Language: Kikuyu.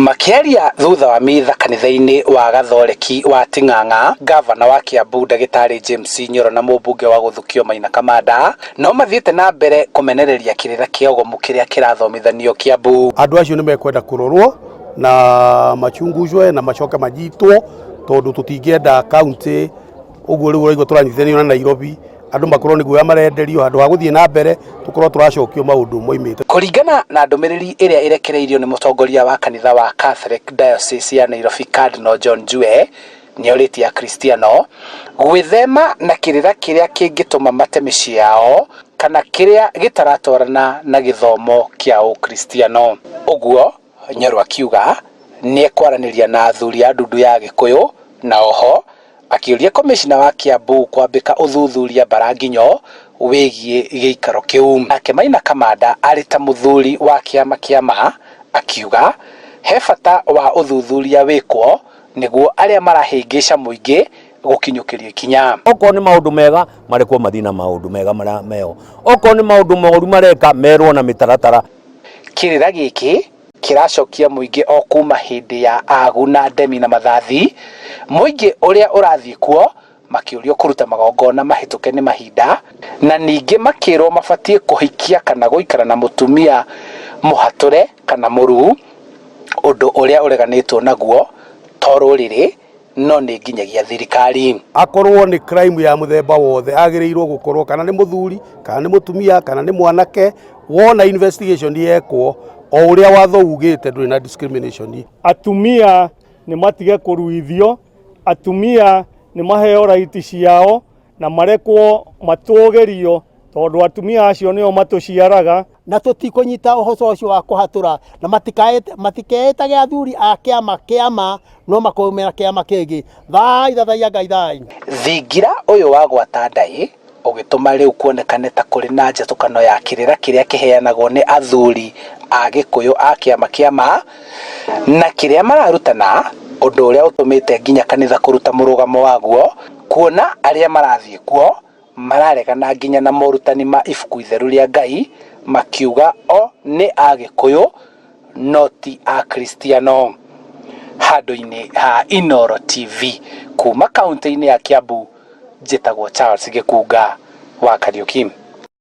Makĩaria thutha wa mitha kanitha-inĩ wa Gathoreki wa Ting'ang'a, ngavana wa Kiambu Ndagĩtarĩ James Nyoro na mũmbunge wa Gũthukio Maina Kamanda no mathiĩte na mbere kũmenereria kĩrĩra kĩa ũgomu kĩrĩa kĩrathomithanio Kiambu. Andũ acio nĩ mekwenda kũrorwo na machunguzwe na macoke manyitwo tondũ tũtingĩenda kaunti ũguo rĩu ũraigua tũranyitithanio na Nairobi andũ makorwo nĩ guoya marenderio handũ ha gũthiĩ na mbere tũkorwo tũracokio maũndũ moimĩte. Kũringana na ndũmĩrĩri ĩrĩa ĩrekereirio nĩ mũtongoria wa kanitha wa Catholic Diocese ya Nairobi Cardinal John Njue, nĩorĩtie Akristiano gwĩthema na kĩrĩra kĩrĩa kĩngĩtũma mate mĩciĩ yao kana kĩrĩa gĩtaratwarana na gĩthomo kĩa Ũkristiano. Ũguo Nyoro akiuga nĩekwaranĩria na athuri a ndundu ya Gĩkũyũ na oho akĩũria komĩcina wa Kiambu kwambĩka ũthuthuria Mbaranginyo wĩgiĩ gĩikaro kĩu. Nake Maina Kamanda arĩ ta mũthuri wa kĩama kĩa ma akiuga he bata wa ũthuthuria wĩkwo nĩguo arĩa marahĩngĩca mũingĩ gũkinyũkĩrio ikinya. Okorwo nĩ maũndũ mega marekwo mathiĩ na maũndũ mega marĩa meho, okorwo nĩ maũndũ moru mareka merwo na mĩtaratara. Kĩrĩra gĩkĩ kĩracokia mũingĩ o kuma hĩndĩ ya agu na ndemi na mathathi, mũingĩ ũrĩa ũrathiĩ kuo makĩũrio kũruta magongona mahĩtũke nĩ mahinda, na ningĩ makĩrwo mabatiĩ kũhikia kana gũikara na mũtumia mũhatũre kana mũruu, ũndũ ũrĩa ũreganĩtwo naguo to rũrĩrĩ no nĩ nginyagia thirikari. Akorwo nĩ crime ya mũthemba wothe agĩrĩirwo gũkorwo kana nĩ mũthuri kana nĩ mũtumia kana nĩ mwanake, wona investigation yekwo o ũrĩa watho ugĩte ndũrĩ na discrimination. Atumia nĩ matige kũruithio, atumia nĩ maheo right ciao na marekwo matũgĩrio tondũ atumia acio nĩo matũciaraga. Na tũtikũnyita ũhoro ũcio wa kũhatũra na matikeĩtage athuri a kĩama kĩama no makomera kĩama kĩngĩ. Thai thathaiya Ngai thai. Thingira ũyũ wa gwata ndaĩ ũgĩtũma rĩu kuonekane ta kũrĩ na njatũkano ya kĩrĩra kĩrĩa kĩheanagwo nĩ athuri a Gĩkũyũ a kĩama kĩama na kĩrĩa mararutana, ũndũ ũrĩa ũtũmĩte nginya kanitha kũruta mũrũgamo waguo, kuona arĩa marathiĩ kuo mararegana nginya na morutani ma ibuku itheru rĩa Ngai, makiuga o nĩ Agĩkũyũ no ti Akristiano. Handũ-inĩ ha Inooro TV kuma kaunti-inĩ ya Kiambu, njĩtagwo Charles Gĩkunga wa Kariuki.